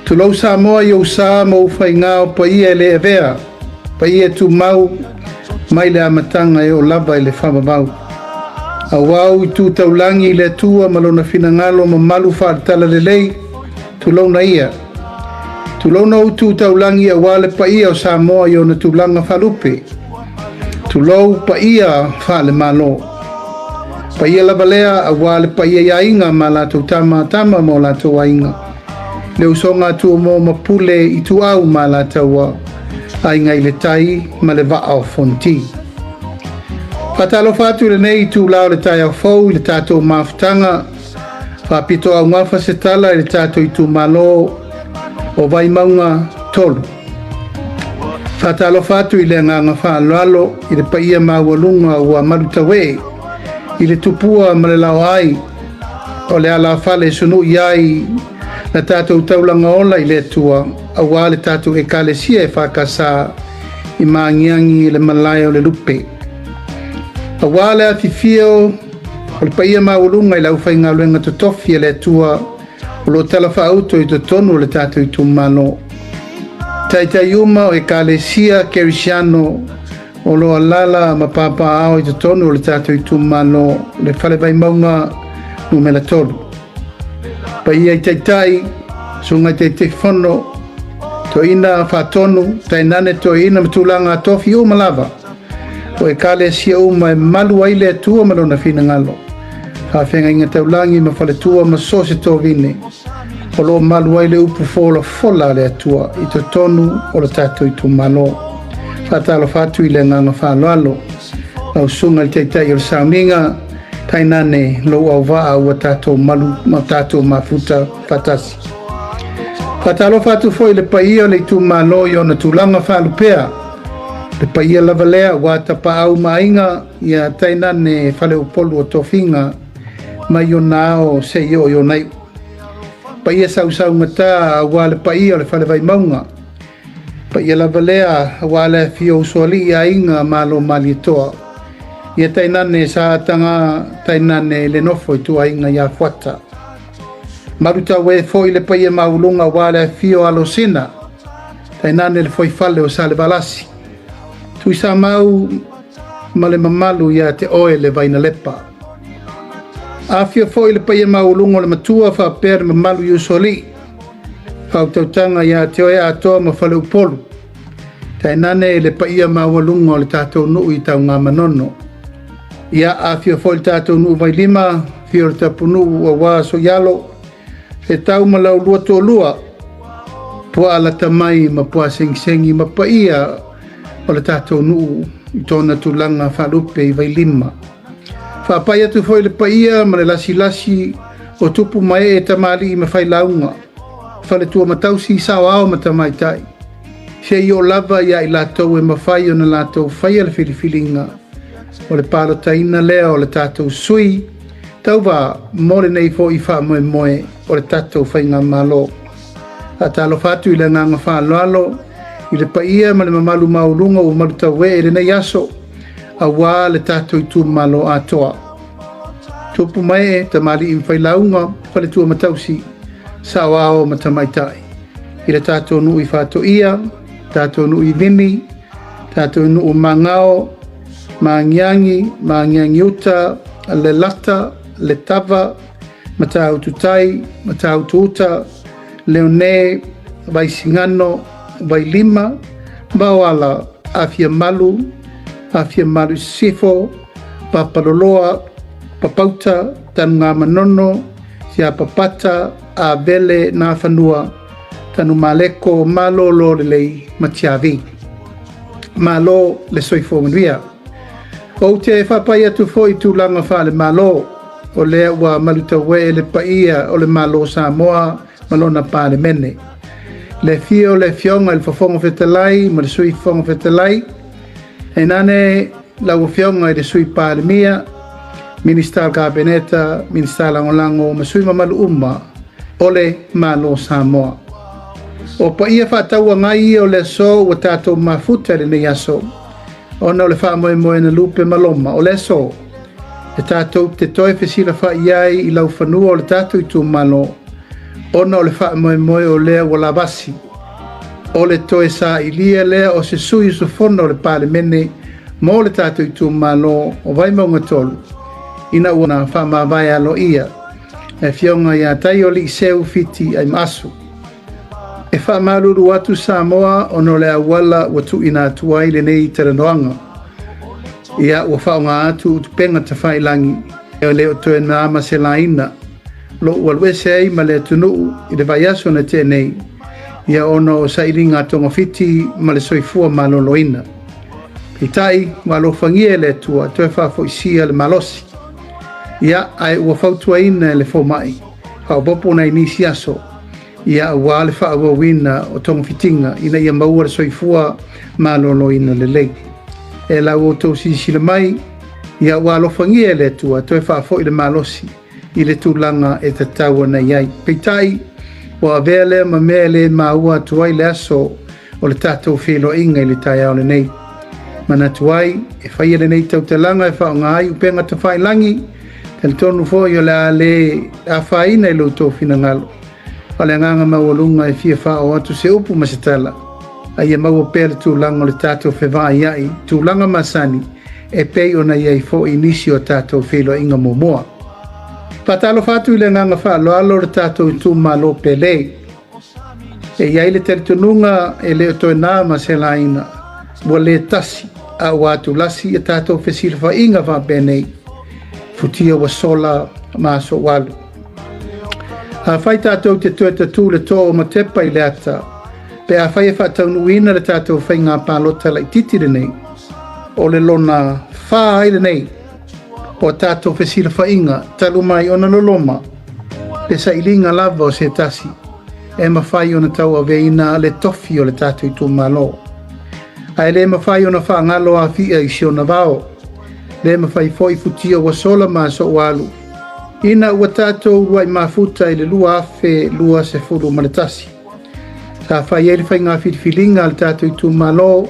Tulou Samoa i ou sa ma ou faiga o paia e le avea, paia e tumau mai le amataga e oo lava i le faavavau. Aua ou itu taulagi i le Atua ma lona finagalo mamalu faale-talalelei, tulouna ia. Tulouna ou tu taulagi aua le paia o Samoa i ona tulaga faalupe. Tulou paia faale-Malo. Paia lava lea aua le paia i aiga ma latou tama, tama ma o latou aiga. Le usoga a Tumua ma Pule, Ituau ma Alataua, Aiga i le Tai ma le Vaa o Fonoti. Faatalofa atu i lenei itula o le taeao fou i le tatou mafutaga. Faapitoaugafa se tala i le tatou itumalo o Vaimauga 3. Faatalofa atu i le agaga faaaloalo i le paia maualuga ua malutauee i le tupua ma le laoai o le alafale e sunui ai la tatou taulaga ola i le Atua aua le tatou Ekalesia EFKS i Magiagi i le malae o le Lupe. Aua le afifio o le paia maualuga i le aufaigaluega totofi a le Atua o lo o talafaauto i totonu o le tatou itumalo. Taitai uma o Ekalesia Kerisiano o lo o alaala ma papaaao i totonu o le tatou itumalo, le Fale Vaimauga numera 3. Paia i Taitai, Susuga i Taitaifono, Toeaina Faatonu, tainane toeaina ma tulaga tofi uma lava o Ekalesia uma e malu ai le Atua ma lona finagalo, faafeagaiga taulagi ma faletua ma so o se tovine o lo o malu ai le upu folafola a le Atua i totonu o le tatou itumalo. Faatalofa atu i le agaga faaaloalo, lau susuga i le Taitai o le Sauniga, tainane lou auvaa ua tatou malu ma tatou mafuta faatasi. Faatalofa atu foi i le paia o le itumalo i ona tulaga faalupea, le paia lava lea aua Tapaau ma Aiga, ia tainane Faleupolu o Tofiga mai ona ao seia oo i ona iu. Paia sausaugata aua le paia o le Fale Vaimauga, paia lava lea aua le afio o Usoalii, Aiga Malo Malietoa, ia tainane Sa Ataga, tainane le nofo ituaiga ia Fuata. Malutauē foi le paia maualuga aua le afio o Alosina, tainane le foifale o Salevalasi, Tuisamau ma le mamalu ia te oe le Vainalepa. Afio foi le paia maualuga o le Matua faapea le mamalu i Usoalii, faautautaga ia te oe Atoa ma Faleupolu, tainane le paia maualuga o le tatou nuu i Tanugamanono. Ia afio foi le tatou nuu Vailima, afio le tapunuu aua Soialo, Fetau ma laulua toalua, Puaa lata mai ma Puasegisegi ma paia o le tatou nuu i tona tulaga faalupe i Vailima. Faapai atu foi le paia ma le lasilasi o tupu ma ee tamalii ma failauga, faletua matausi, saoao ma tamaitai, seia oo lava ia i latou e mafai ona latou faia le filifiliga o le palotaina lea o le tatou sui tauva mo lenei foi faamoemoe o le tatou faigamalo. Faatalofa atu i le agaga faaaloalo i le paia ma le mamalu maualuga ua malutauee i lenei aso aua le tatou itumalo atoa. Tupu ma ee, tamalii ma failauga, faletua matausi, saoao ma tamaitai. I le tatou nuu i Faatoia, tatou nuu i Vini, tatou nuu Magao, Magiagi, Magiagi-uta, Lelata, Letava, Matautu-tai, Matautu-uta, Leone, Vaisigano, Vailima, Vaoala, Afiamalu, Afiamalu i Sisifo, Papaloloa, Papauta, Tanugamanono, Siapapata, Avele, Nafanua, Tanumaleko, Malolo Lelei ma Tiavi. Malo le soifua manuia. Ou te faapai atu foi i tulaga faale-Malo, o lea ua malutauee le paia o le Malo o Samoa ma lona Palemene. Le afio o le Afioga i le Fofoga Fetalai ma le Sui Fofoga Fetalai, tainane lau Afioga i le Sui Palemia, Minisita o le Kapeneta, Minisita Lagolago ma sui mamalu uma o le Malo o Samoa. O paia faatauagai ia o le aso ua tatou mafuta i lenei aso, ona o le faamoemoe na lupe ma loma o le aso e tatou te toe fesilafai ai i laufanua o le tatou itumalo. ona o le faamoemoe o lea ua lavasi o le toe sailia lea o se sui usufono o le Palemene mo le tatou itumalo o Vaimauga 3 ina ua faamavae aloaia le Afioga ia Taioliiseu Fiti Aimaasu. E faamalulu atu Samoa ona o le auala ua tuuina atu ai lenei talanoaga. Ia ua faaaoga atu upega tafailagi e le o toe na ma se laina lou alu ese ai ma le atunuu i le vaiaso na tea nei, ia ona o sailiga a togafiti ma le soifua maloloina. Peitai, ua alofagia e le Atua toe faafoisia le malosi. Ia, ae ua fautuaina e le fomai, faaopoopo nai nisi aso, ia aua le faaauauina o togafitiga ina ia maua le soifua maloloina lelei. E lau outou silasila mai, ia ua alofagia e le Atua toe faafoi le malosi i le tulaga e tatau ona i ai. Peitai, ua avea lea ma mea e le maua atu ai le aso o le tatou feiloaiga i le taeao lenei. Manatu ai, e faia lenei tautalaga e faaaoga ai upega tafailagi, talitonu foi o le a le afaina i lo outou finagalo. O le agaga maualuga e fia faaoo atu se upu ma se tala, a ia maua pea le tulaga o le tatou fevaaiai, tulaga masani, e pei ona i ai foi nisi o tatou feiloaiga muamua. Faatalofa atu i le agaga faaaloalo o le tatou itumalo pele. E i ai le talitonuga e le o toe na ma se laina, ua le tasi a ua atulasi a tatou fesilafaiga faapenei, futia ua sola ma aso ua alu. Afai tatou te toe tatū le too o Matepa i le ata, pe afai e faataunuuina le tatou faiga palota laitiiti lenei, o le lona 4 ai lenei o tatou fesilafaiga talu mai ona loloma le sailiga lava o se tasi e mafai ona tauaveina le tofi o le tatou itumalo. Ae le mafai ona faagalo afia i si ona vao, le mafai foi futia ua sola ma aso ua alu, ina ua tatou uluai mafuta i le 2021. Sa fai ai le faiga filifiliga a le tatou itumalo,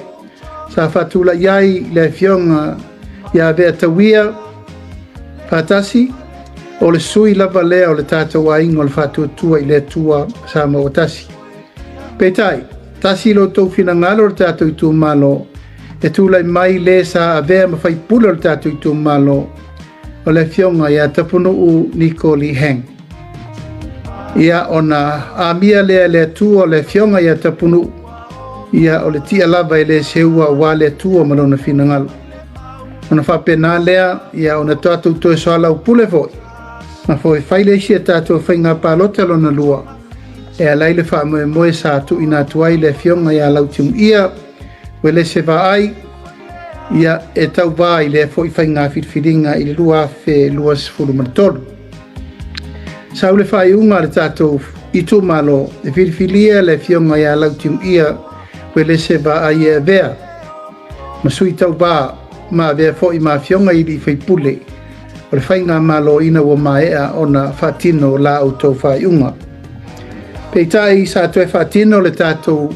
sa faatulai ai le afioga ia Veatauia faatasi, o le sui lava lea o le tatou aiga o le Faatuatua i le Atua Samoa tasi. Peitai, tasi lo outou finagalo o le tatou itumalo, e tulai mai le sa avea ma faipule o le tatou itumalo, o le afioga ia Tapunuu Niko Lee Hang. Ia ona amia lea le Atua o le afioga ia Tapunuu, ia o le tia lava e le seua aua le Atua ma lona finagalo. Ona faapena lea, ia ona tatou toe soalaupule foi, ma foi fai le isi a tatou faiga palota lona lua, e ala ai le faamoemoe sa tuuina atu ai le afioga ia Lautimuia Uelese Vaai, ia e tauvā i lea foi faiga filifiliga i le 2023. Sau le faaiuga a le tatou itumalo e filifilia le afioga ia Lautimuia Uelese Vaai e avea ma sui tauvā ma avea foi ma afioga i alii faipule o le faigamalo ina ua maea ona faatino la outou faaiuga. Peitai sa toe faatino le tatou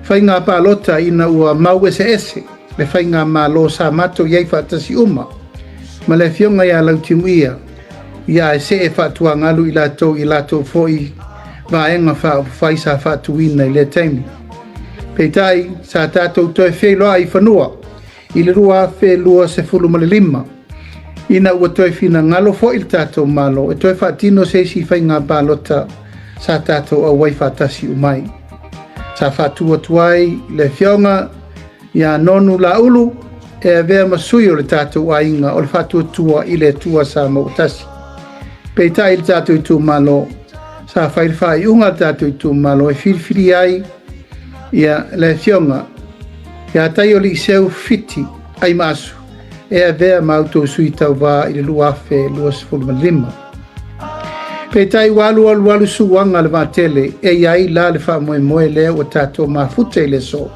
faiga palota ina ua mau eseese le faigamalo sa matou i ai faatasi uma ma le afioga ia Lautimuia, ia ae see faatuagalu i latou i latou foi vaega faaupufai sa faatuina i lea taimi. Peitai, sa tatou toe feiloai i fanua i le 2025, ina ua toe finagalo foi le tatou Malo e toe faatino se isi faiga palota sa tatou auai faatasi umai. Sa faatu atu ai le afioga ia Nonu Laulu e avea ma sui o le tatou aiga o le Faatuatua i le Atua Samoa tasi. Peitai le tatou itumalo, sa fai le faaiuga a le tatou itumalo e filifili ai ia le afioga ia Taioliiseu Fiti Aimaasu e avea ma outou sui tauvā i le 2025. Peitai ua alu alu alu suaga le vaatele, e i ai la le faamoemoe lea ua tatou mafuta i le aso.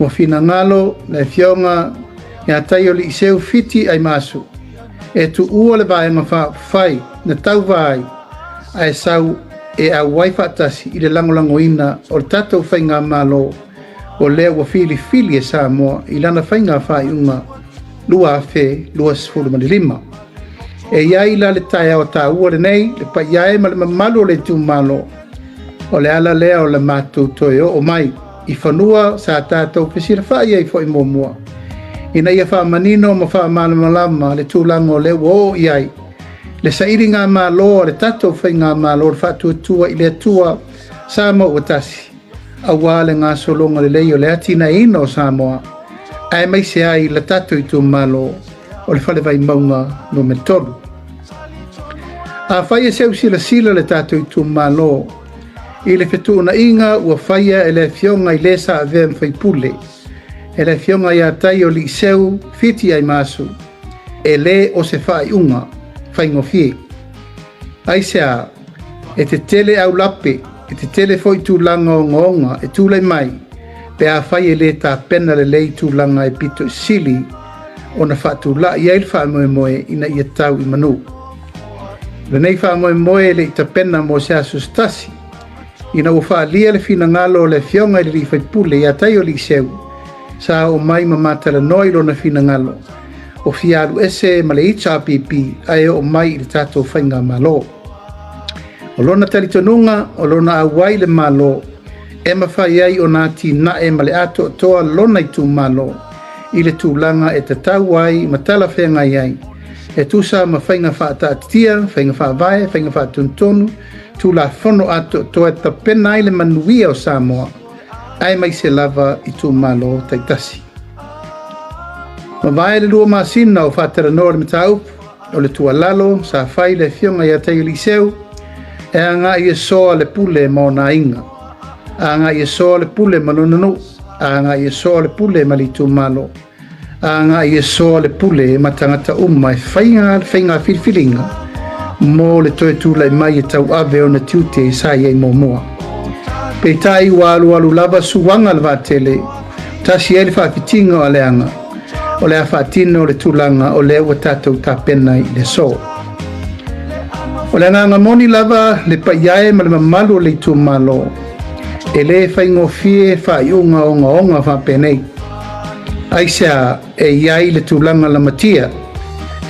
Ua finagalo le afioga ia Taioliiseu Fiti Aimaasu e tuua le vaega faaupufai na tauva ai, ae sau e auai faatasi i le lagolagoina o le tatou faigamalo o lea ua filifili e Samoa i lana faiga faaiuga 2025. E i ai la le taeao taua lenei, le paia e ma le mamalu o le itumalo, o le ala lea o le matou toe oo mai i fanua sa tatou fesilafai ai foi muamua, ina ia faamanino ma faamalamalama le tulaga o lea ua oo i ai le sailigamalo a le tatou Faigamalo o le Faatuatua i le Atua Samoa ua tasi, aua le gasologa lelei o le atinaeina o Samoa, aemaise ai le tatou itumalo o le Fale Vaimauga Nu.3. Afai e seu silasila le tatou itumalo i le fetuunaiga ua faia e le afioga i le sa avea ma faipule, e le afioga ia Taioaliiseu Fiti Aimasu, e lē o se faaiuga faigofie. Aisea? E tetele aulape, e tetele foi tulaga ogaoga e tulai mai pe afai e lē tapena lelei tulaga e pito i sili ona faatulai ai le faamoemoe ina ia tau i manu. Lenei faamoemoe e le i tapena mo se aso se tasi, ina ua faaalia le finagalo o le afioga i le alii faipule ia Taioaliiseu, sa oo mai ma matalanoa i lona finagalo o fia alu ese ma le HRPP ae oo mai i le tatou Faigamalo. O lona talitonuga o lona auai le Malo e mafai ai ona atinae ma le atoatoa lona itumalo i le tulaga e tatau ai ma talafeagai ai, e tusa ma faiga faataatitia, faiga faavae, faiga faatonutonu, Tulafono atoatoa e tapena ai le manuia o Samoa, aemaise lava itumalo taitasi. Mavae le 2 masina o faatalanoa le mataupu, o le tuualalo sa fai le afioga ia Taioaliiseu e agai e soa le pule ma ona aiga, agai e soa le pule ma lona nuu, agai e soa le pule ma le itumalo, agai e soa le pule ma tagata uma e faia le faiga filifiliga mo le toe tulai mai e tauave ona tiute sa i ai muamua. Peitai ua alualu lava suaga le vaatele, tasi ai le faafitiga o aleaga, o le a faatino le tulaga o lea ua tatou tapena i le aso. O le agaga moni lava le paia e ma le mamalu o le itumalo, e lē faigofie faaiuga ogaoga faapenei. Aisea? E i ai le tulaga lamatia,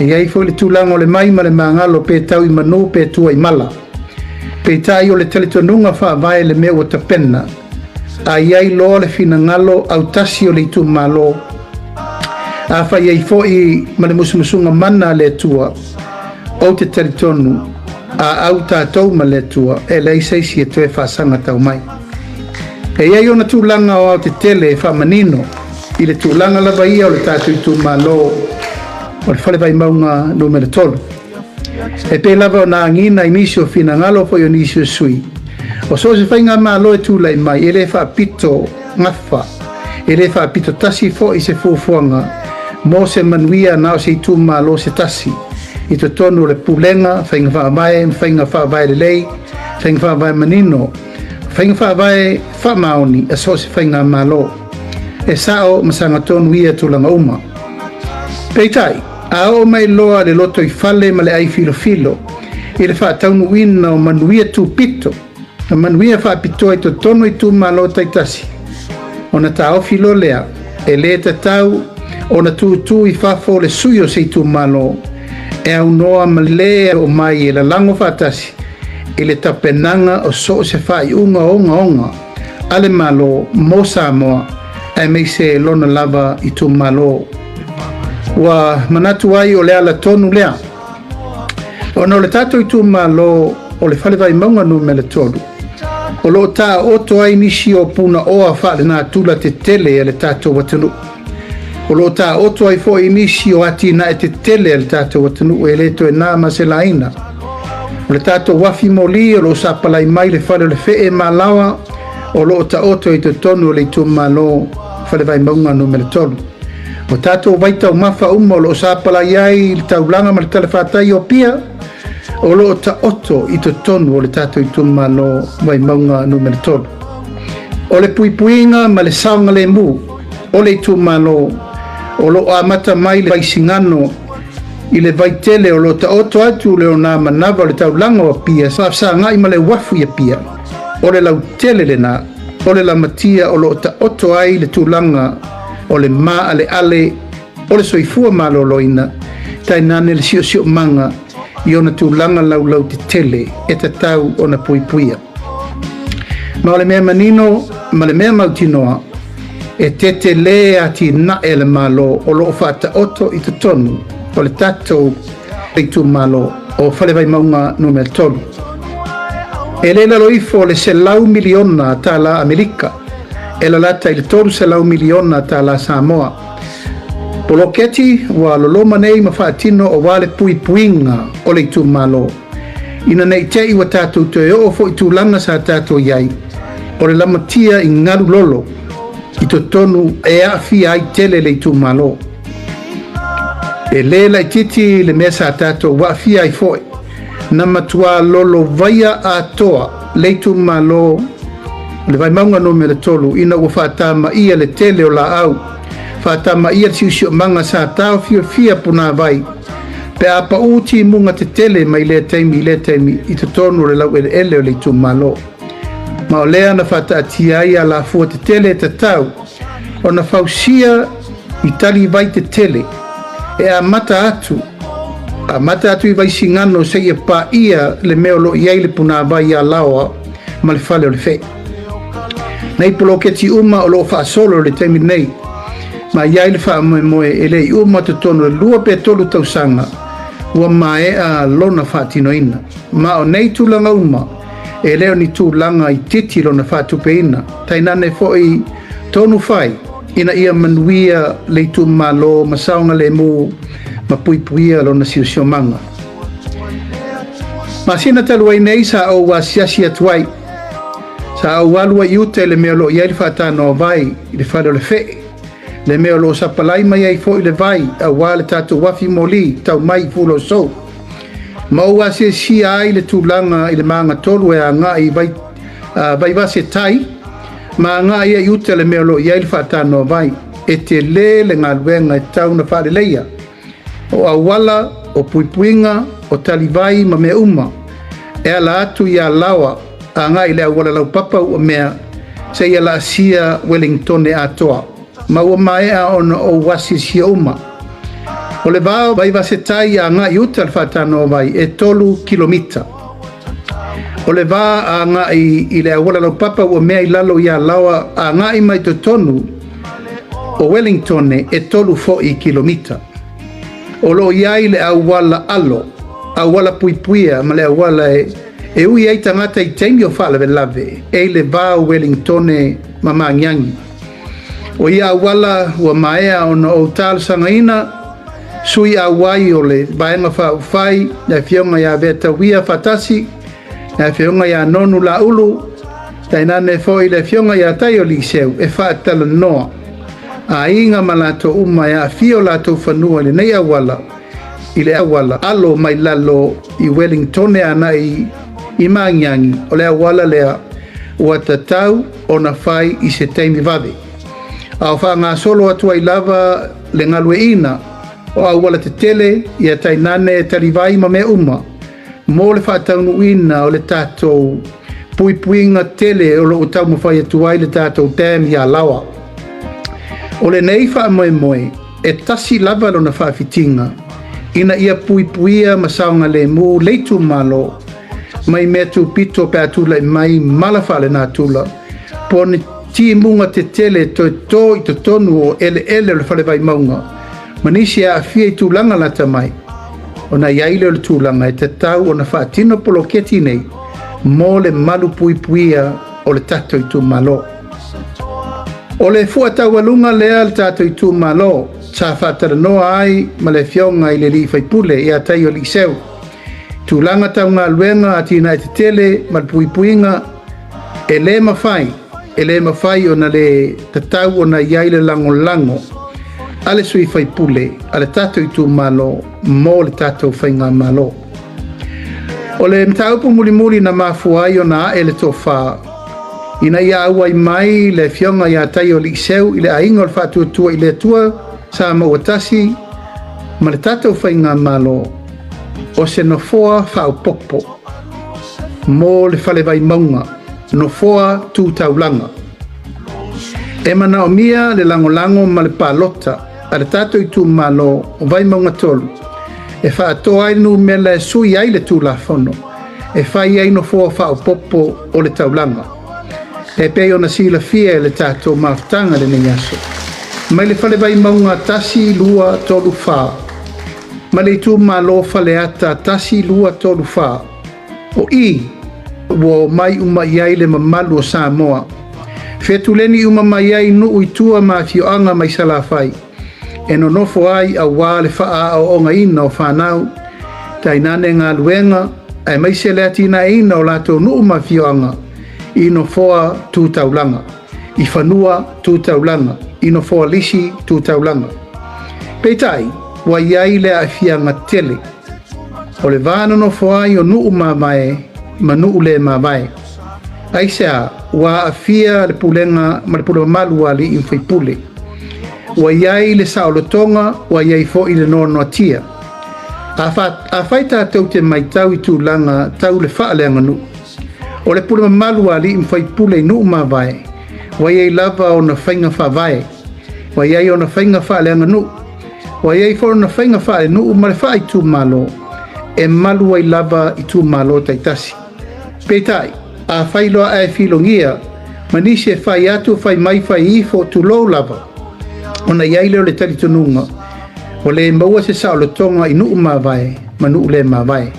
e i ai foi le tulaga o le mai ma le magalo pe tau i manu pe tua i mala. Peitai o le talitonuga faavae le mea ua tapena, a i ai loa le finagalo autasi o le itumalo, a fai ai foi ma le musumusuga mana a le Atua, ou te talitonu a au tatou ma le Atua, e leai se isi e toe faasaga tau mai. E i ai ona tulaga o aotetele e faamanino i le tulaga lava ia o le tatou itumalo o le Fale Vaimauga Nu.3. E pei lava ona agiga i nisi o finagalo foi o nisi o sui, o so o se faigamalo e tulai mai e lē faapito gafa, e lē faapito tasi foi se fuafuaga mo se manuia na o se itumalo se tasi i totonu o le pulega, faiga faavae ma faiga faavae lelei, faiga faavae manino, faiga faavae faamaoni a so o se faigamalo. E sao ma sagatonu ia tulaga uma. Peitai, a oo mai loa le loto i fale ma le ai filofilo i le faataunuuina o manuia tupito ma manuia faapitoa i totonu itumalo taitasi, ona taofi loa lea e lē tatau ona tutū i fafo le sui o se itumalo e aunoa ma lē oo mai e lalago faatasi i le tapenaga o so o se faaiuga ogaoga a le Malo mo Samoa, aemaise lona lava itumalo. Ua manatu ai o le ala tonu lea, ona o le tatou itumalo o le Fale Vaimauga Nu.3, o lo o taoto ai nisi o punaoa faalenatura tetele a le tatou atunuu. O lo o taoto ai foi nisi o atinae tetele a le tatou atunuu e lē toe na ma se laina. O le tatou afi moli o lo o sapalai mai le fale o le Fee ma Alaoa, o lo o taoto i totonu o le itumalo Fale Vaimauga Nu.3. O tatou vaitaumafa uma o lo o sapalai ai le taulaga ma le talafatai o Apia, o lo o taoto i totonu o le tatou itumalo Vaimauga Nu.3. O le puipuiga ma le saogalemu o le itumalo o lo o amata mai le vaisigano i le vaitele o lo o taoto atu le ona manava o le taulaga o Apia faafesagai ma le uafu i Apia. O le lautele lena o le lamatia o lo o taoto ai le tulaga o le maaleale o le soifua maloloina, tainane le siosiomaga i ona tulaga laulautetele e tatau ona puipuia. Ma o le mea manino ma le mea mautinoa, e tetele atinae a le Malo o lo o faataoto i totonu o le tatou itumalo o Fale Vaimauga Nu.3. E le lalo ifo o le $100 miliona tala Amerika, e lalata i le $300 miliona tala Samoa. Poloketi ua loloma nei ma faatino aua le puipuiga o le itumalo, ina nei te i ua tatou toe oo foi tulaga sa tatou i ai, o le lamatia i galu lolo i totonu e aafia ai tele le itumalo. E lē laitiiti le mea sa tatou aafia ai foi, na matua lolovaia atoa le itumalo o le Vaimauga Nu.3 ina ua faatamaia le tele o laau, faatamaia le siosiomaga sa taofiofia punavai pe a pau timuga tetele mai lea taimi i lea taimi i totonu o le laueleele o le itumalo. Ma o lea na faataatia ai alafua tetele e tatau ona fausia i talivai tetele e amata atu i Vaisigano seia paia le mea o lo o i ai le punavai i Alaoa ma le fale o le Fee. Nei poloketi uma o lo o faasolo i le taimi nei, ma i ai le faamoemoe e le i uma totonu o le 2 pe 3 tausaga ua maea lona faatinoina. Ma o nei tulaga uma e le o ni tulaga itiiti lona faatupeina, tainane foi tonu fai ina ia manuia le itumalo ma saogalemu ma puipuia lona siosiomaga. Masina talu ai nei sa ou asiasi atu ai, sa ou alu ai i uta i le mea o lo o i ai le faatanoa vai i le fale o le Fee, le mea o lo o sapalai mai ai foi le vai aua le tatou afi moli tau mai i Fuluasou. Ma ou asiasia ai le tulaga i le magatolu e agai i vai, Vaivase tai ma agai ai i uta le mea o lo o i ai le faatanoa vai. E tele le galuega e tatau ona faaleleia. O auala, o puipuiga, o talivai ma mea uma e ala atu i Alaoa agai i le auala laupapa ua mea seia laasia Wellingtone atoa. Ma ua maea ona ou asiasia uma. O le va o Vaivasetai agai i uta le faatanoa vai e 3 kilomita. O le va agai i le auala laupapa ua mea i lalo i Alaoa agai mai totonu o Wellingtone e 3 foi kilomita. O lo o i ai le auala alo, auala puipuia ma le auala e ui ai tagata i taimi o faalavelave e i le va o Wellingtone ma Magiagi. O ia auala ua maea ona ou talosagaina sui auai o le Vaega Faaupufai, le afioga ia Veatauia Faatasi, le afioga ia Nonu Laulu, tainane foi le afioga ia Taio Liseu e faatalanoa aiga ma latou uma e aafia o latou fanua i lenei auala, i le auala alo mai lalo i Wellingtone agai i Magiagi. O le auala lea ua tatau ona fai i se taimi vave. A o faagasolo atu ai lava le galueaiina o auala tetele ia tainane talivai ma mea uma mo le faataunuuina o le tatou puipuiga tele o lo o taumafai atu ai le tatou dam i Alaoa. O lenei faamoemoe e tasi lava lona faafitiga ina ia puipuia ma saogalemu le itumalo mai mea tupito pe a tulai mai mala faalenatura po o ni timuga tetele toe to i totonu o eleele o le Fale Vaimauga ma nisi e aafia i tulaga lata mai. Ona i ai lea o le tulaga e tatau ona faatino poloketi nei mo le malu puipuia o le tatou itumalo. O le fuataualuga lea le tatou itumalo sa faatalanoa ai ma le afioga i le alii faipule ia Taio Liseu. Tulaga tau galuega atinae tetele ma le puipuiga e le mafai ona le tatau ona i ai le lagolago a le sui faipule a le tatou itumalo mo le tatou faigamalo. O le mataupu mulimuli na mafua ai ona ae le tofa ina ia auai mai le afioga ia Taio Liiseu i le Aiga o le Faatuatua i le Atua sa maua tasi ma le tatou faigamalo o se nofoa faaopoopo mo le Fale Vaimauga, nofoa tu taulaga. E manaomia le lagolago ma le palota a le tatou itumalo o Vaimauga 3 e fa'atoa ai le numela e sui ai le Tulafono e fai ai nofoa fa'aopoopo o le taulaga. E pei ona silafia e le tatou mafutaga i lenei aso, mai le Fale Vaimauga 1 2 3 4 ma le itumalo Faleata 1 2 3 4, o i ua omai uma i ai le mamalu o Samoa, fetuleni uma mai ai nuu i tua ma afioaga mai Salafai e nonofo ai auā le faaaoogaina o fanau, tainane galuega aemaise le atinaeina o latou nuu ma afioaga i nofoa tu taulaga, i fanua tu taulaga, i nofoa lisi tu taulaga. Peitai, ua i ai le aafiaga tele o le va nonofo ai o nuu mavae ma nuu le mavae. Aisea? Ua aafia le pulega ma le pule mamalu a alii ma faipule. Ua i ai le saolotoga, ua i ai foi le noanoatia. Afai tatou te matau i tulaga tau le faaleaganuu, o le pule mamalu a alii ma faipule i nuu mavae, ua i ai lava ona faiga faavae, ua i ai ona faiga faaleaganuu, ua i ai foi ona faiga faalenuu ma le faaitumalo e malu ai lava itumalo taitasi. Peitai, afai loa ae filogia ma nisi e fai atu fai mai fai ifo tulou lava, ona i ai lea o le talitonuga ua le maua se saolotoga i nuu mavae ma nuu le mavae.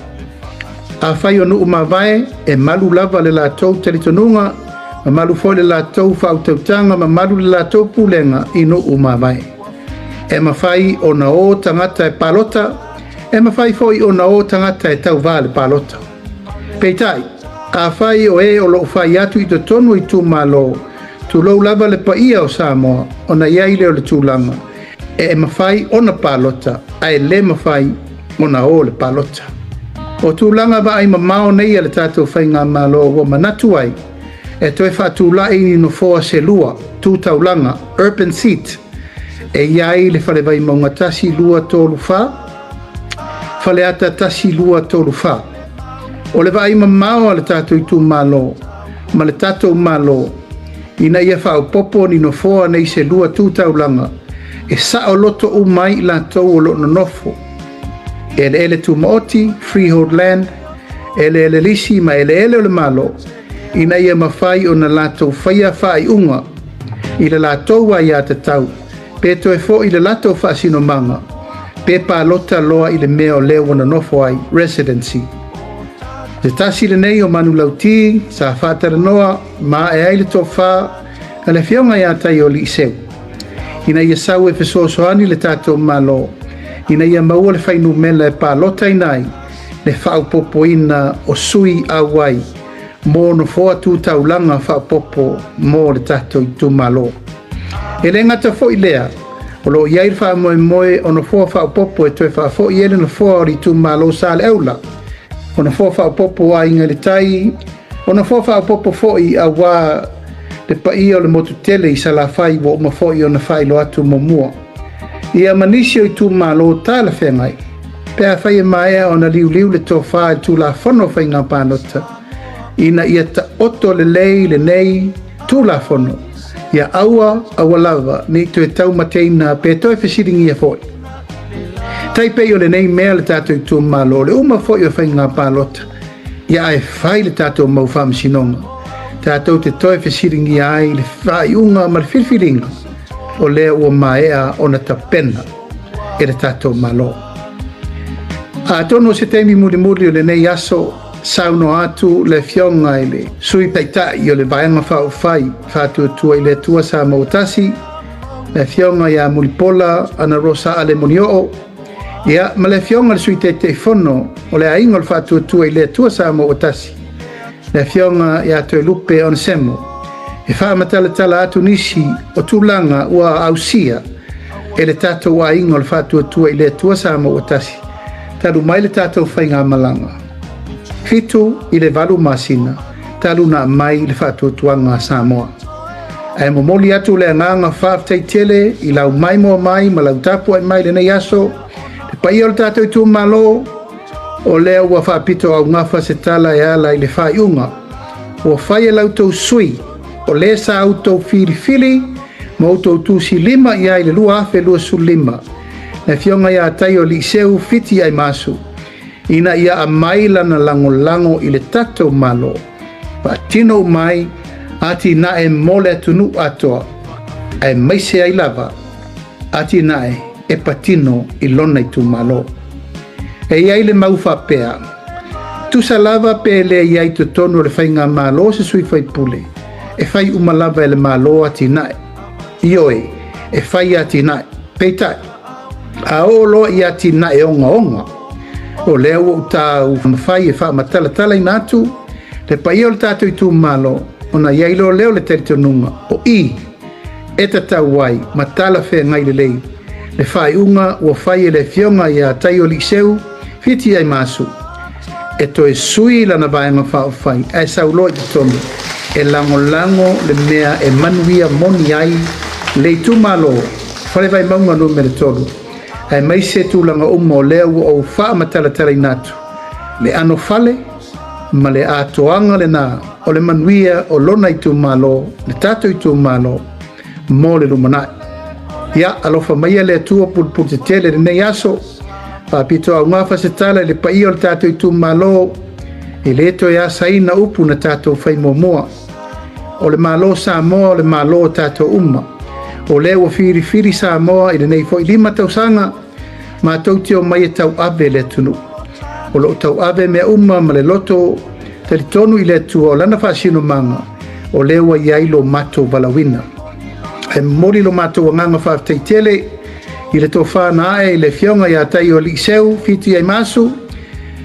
Afai o nuu mavae, e malu lava le latou talitonuga, ma malu foi le latou faautautaga, ma malu le latou pulega i nuu mavae. E mafai ona o tagata e palota, e mafai foi ona o tagata e tauvā i le palota. Peitai, afai o e o lo o fai atu i totonu o itumalo, tulou lava le paia o Samoa, ona i ai lea o le tulaga e mafai ona palota ae le mafai ona o i le palota. O tulaga vaai mamao nei a le tatou faigamalo ua manatu ai e toe faatulai ni nofoa se lua tu taulaga, urban seat, e i ai le Fale Vaimauga 1 2 3 4, Faleata 1 2 3 4. O le vaai mamao a le tatou itumalo ma le tatou Malo ina ia faaopoopo ni nofoa nei se lua tu taulaga e saoloto uma ai i latou o lo o nonofo eleele tumaoti, freehold land, eleele lisi ma eleele o le Malo, ina ia mafai ona latou faia faaiuga i le latou aiatatau, pe toe foi i le latou faasinomaga, pe palota loa i le mea o lea ua nonofo ai, residency. Se tasi lenei o manulauti sa faatalanoa ma ae ai le tofa a le Afioga ia Taioliiseu, ina ia sau e fesoasoani le tatou Malo ina ia maua le fuainumera e palotaina ai le faaopoopoina o sui auai mo nofoa tu taulaga faaopoopo mo le tatou itumalo. E le gata foi lea, o lo o i ai le faamoemoe o nofoa faaopoopo e toe faafoi ai le nofoa o le itumalo Saleaula, o nofoa faaopoopo o Aiga i le Tai, o nofoa faaopoopo foi auā le paia o le motu tele i Salafai ua uma foi ona faailoa atu muamua, ia ma nisi o itumalo talafeagai, pe afai e maea ona liuliu le tofa i le Tulafono o Faiga Palota, ina ia taoto lelei lenei Tulafono, ia aua aua lava ne i toe taumateina pe toe fesiligia foi. Tai pei o lenei mea le tatou itumalo, o le uma foi o faiga palota, ia ae fai le tatou mau faamasinoga, tatou te toe fesiligia ai le faaiuga ma le filifiliga o lea ua maea ona tapena e le tatou Malo. Atonu o se taimi mulimuli o lenei aso, saunoa atu le Afioga i le Sui Taitai o le Vaega Faaupufai Faatuatua i le Atua Samoa ua Tasi, le Afioga ia Mulipola Anarosa Ale Molioo, ia ma le Afioga i le Sui Taitaifono o le Aiga o le Faatuatua i le Atua Samoa ua Tasi, le Afioga ia Toelupe Onesemo, e faamatalatala atu nisi o tulaga ua ausia e le tatou Aiga o le Faatuatua i le Atua Samoa ua Tasi talu mai le tatou faigamalaga 7 i le 8 masina talu na aumai le faatuatuaga a Samoa. Ae momoli atu le agaga faafetai tele i lau maimoa mai ma lau tapuai mai lenei aso, le paia o le tatou itumalo, o lea ua faapito augafa se tala e ala i le faaiuga ua fai e la outou sui o le sa outou filifili ma outou tusilima i ai i le 2025. Le Afioga ia Taioaliiseu Fiti Aimasu, ina ia aumai lana lagolago i le tatou Malo, faatino uma ai atinae mo le atunuu atoa, aemaise ai lava atinae e patino i lona itumalo. E i ai le mau faapea, tusa lava pe le i ai i totonu o le faigamalo se sui faipule, e fai uma lava e le Malo atinae. Ioe, e fai atinae. Peitai, a oo loa i atinae ogaoga, o lea ua ou taumafai e faamatalatalaina atu le paia o le tatou itumalo, ona i ai loa lea o le talitonuga o i e tatau ai ma talafeagai lelei le faaiuga ua fai e le Afioga ia Taioaliiseu Fiti Aimasu e toe sui lana Vaega Faaupufai ae sau loa i totonu e lagolago le mea e manuia moni ai le itumalo Fale Vaimauga 3, aemaise tulaga uma o lea ua ou faamatalatalaina atu le anofale ma le atoaga lena o le manuia o lona itumalo, le tatou itumalo mo le lumanai. Ia alofa maia le Atua pulupulu tetele i lenei aso, faapito augafa se tala i le paia o le tatou itumalo, e le toe asaina upu na tatou fai muamua. O le Malo Samoa o le Malo o tatou uma. O lea ua filifili Samoa i lenei foi 5 tausaga, matou te omai e tauave le atunuu. O lo o tauave mea uma ma le loto talitonu i le Atua o lana faasinomaga, o lea ua i ai lo matou valaauina. E momoli lo matou agaga faafetai tele i le tofa na ae i le Afioga ia Taioaliiseu Fiti Aimasu,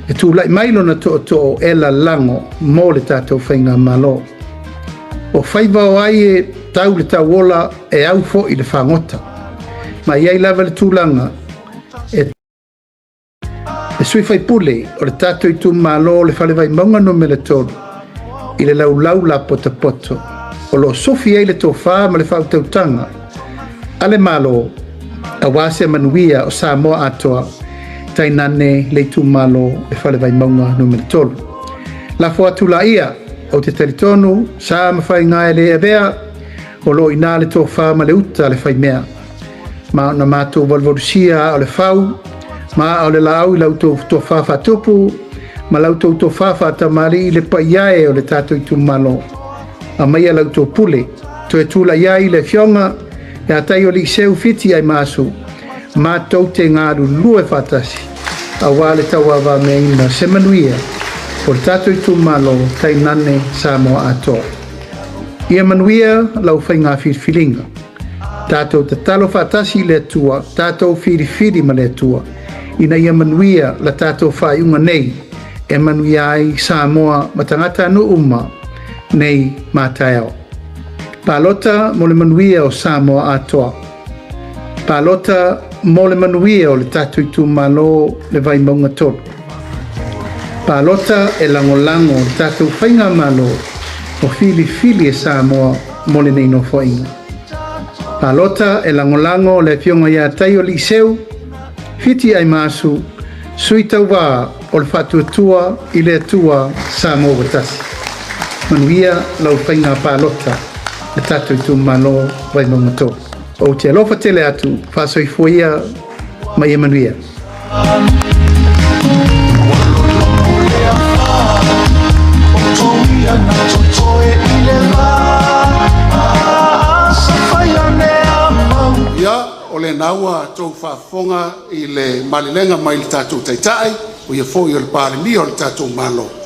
e tulai mai lona tootoo e lalago mo le tatou faigamalo. O faiva o ai e tau le tauola e au foi le fagota. Ma i ai lava le tulaga e le sui faipule o le tatou itumalo o le Fale Vaimauga 3 i le laulau lapotopoto o lo o sufi ai le tofa ma le faautautaga a le Malo aua se manuia o Samoa atoa, tainane le itumalo le Fale Vaimauga 3. Lafo atu laia, ou te talitonu sa ma faiga e le avea, o lo o ina le tofa ma le uta a le faimea. Ma ona matou valuvalusia aa o le fau ma aa o le laau i la outou tofa faatupu ma la outou tofa faatamalii le paia e o le tatou itumalo. Aumaia la outou pule, toe tulai ai le Afioga ia Taioaliiseu Fiti Aimasu, matou te galulue faatasi aua le tauavameaina se manuia o le tatou itumalo tainane Samoa atoa. Ia manuia lau faiga filifiliga. Tatou tatalo faatasi i le Atua, tatou filifili ma le Atua, ina ia manuia la tatou faaiuga nei, e manuia ai Samoa ma tagatanuu uma nei ma taeao. Palota mo le manuia o Samoa atoa. Palota mo le manuia o le tatou itumalo le Vaimauga 3. Palota e lagolago le tatou faigamalo o filifili e Samoa mo lenei nofoaiga. Palota e lagolago le Afioga ia Taioaliiseu Fiti Aimasu, sui tauva o le Faatuatua i le Atua Samoa ua tasi. Manuia lau faiga palota le tatou itumalo Vaimauga 3. Ou te alofa tele atu, faasoifua ia ma ia manuia. Ia, o lena ua outou faafofoga i le malelega mai le tatou Taitai, o ia foi o le Palemia o le tatou Malo.